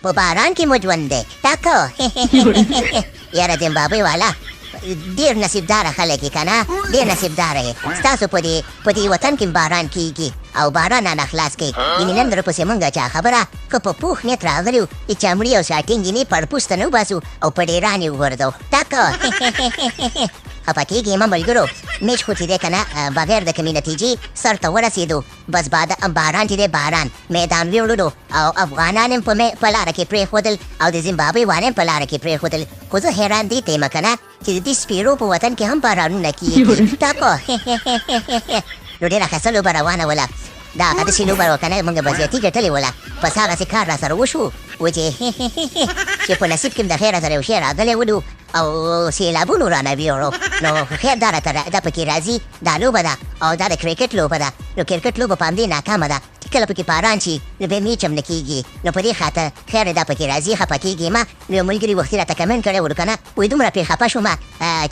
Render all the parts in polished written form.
په باران کې مو ژوند دی ټاکو. یاره زمبابوې والا ډیر نصیبداره خلک یې کنه، ډیر نصیبداره یې. ستاسو په دې په دې وطن کې باران کیږي او باران رانه خلاص کړئ. ګینې نن درپسې مونږ چا خبره که په پوخ نیت راغلي وو چې چمړي او شاټینګې نه پړپوس ته نه وباسو او په ډیران یې وغورځوو ټاکو. خفه کیږئ مه ملګرو، میچ خو چې دی کنه بغیر د کومې نتیجې سر ته ورسیدو. بس باد باران چې دی باران میدان ویوړلو او افغانان هم په په لاره کې پرېښودل او د زیمبابوې والا هم په لاره کې پرېښودل. خو زه حیران دې ته یم که نه چې د دې سپیرو په وطن کې هم بارانونه کیږي ټاکو. نو ډېره ښه لوبه روانه وله، دا هغه داسې لوبه وه که نه موږ به زیاتي ګټلې وله. پس هغسې کار راسره وشو و چې چې په نصیب کې هم د خیره سره یو شی راغلی ولو او سیلابونو رانه ویوړو. نو خیر دا راته دا پکې راځي، دا لوبه ده او دا د کرکټ لوبه ده. نو کرکټ لوبه په همدې ناکامه ده چې کله پکې پاران شي نو بیا میچ هم نه کیږي. نو په دې خاطر خیر دا پکې راځي، خپه کیږي مه. نو یو ملګري وختي راته کمنټ کړی و که نه وایي دومره پرې خپه شوم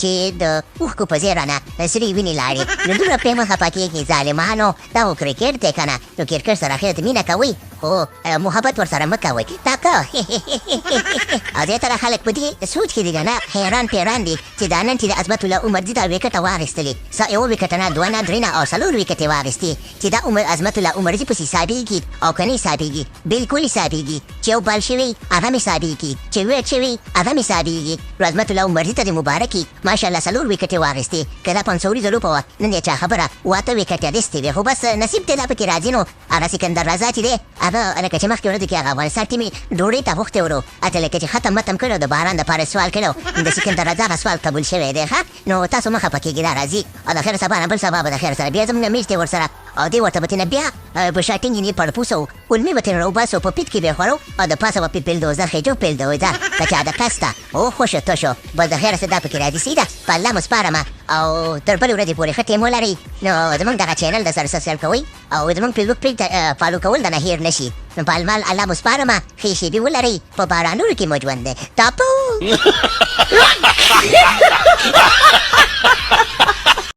چې د اوښکو په ځای رانه سرې وینې لاړې. نو دومره پرې مه خپه کیږئ ظالمانو، دا خو کرکټ دی که نه. نو کرکټ سره خیر مینه کوئ خو محبت ورسره مه کوئ تاکه. او زیاتره خلک په دې سوچ کې دي که نه، حیران پیران دي چې دا نن چې د عظمت الله عمرزي دا ویکټه واخیستلې، څه یوه ویکټه نه، دوه نه، درې نه او څلور ویکټې واخیستې، چې دا عمر عظمت الله عمرزي پسې حسابېږي او که نه حسابېږي؟ بلکل حسابېږي. چې یو بال شوی هغه هم حسابېږي، چې ویټ شوی هغه هم حسابېږي. نو عظمت الله عمرزي ته دې مبارک وي، ماشاءالله څلور ویکټې واخیستې. که دا پنځه اوریزه لوبه وه نن یې چا خبره و اته ویکټې اخیستې وې، خو بس نصیب دی دا پکې راځي. نو هغه سکندر رضا چې دی هغه لکه چې مخکې ورځو کې هغه افغانستان ټیم یې ډوډۍ ته غوښتی ورو، هلته لکه چې ختم متم کړی او د باران دپاره یې سوال کړی و، د سکندر رضا هغه سوال قبول شوی دی. ښه نو تاسو مه خفه کېږئ، دا راځي او د خیره سبا نه بل سبا به د خیره سره بیا زمونږ میچ دی ورسره او دی ورته به ترېنه بیا په شاټینګ یې پړپوسو کولمې به ترېنه راوباسو، په پیت کې به یې خورو او د پاسه به پرې پلدوزه خېجو پلدوزه که چا د قصده او خوشو تشو. بس د خیره څه دا پکې راځي. سیده په الله مو سپارمه او تر بلې ورځې پورې ښه ټیم ولرئ. نو زمونږ دغه چینل د سره سبسکرایب کوئ او زمونږ فیسبوک پیج ته فالو کول د نه هیر نشي. نو په المال الله مو سپارمه، ښې شیبې ولرئ، په بارانونو کې مو ژوند دی. ټاپو.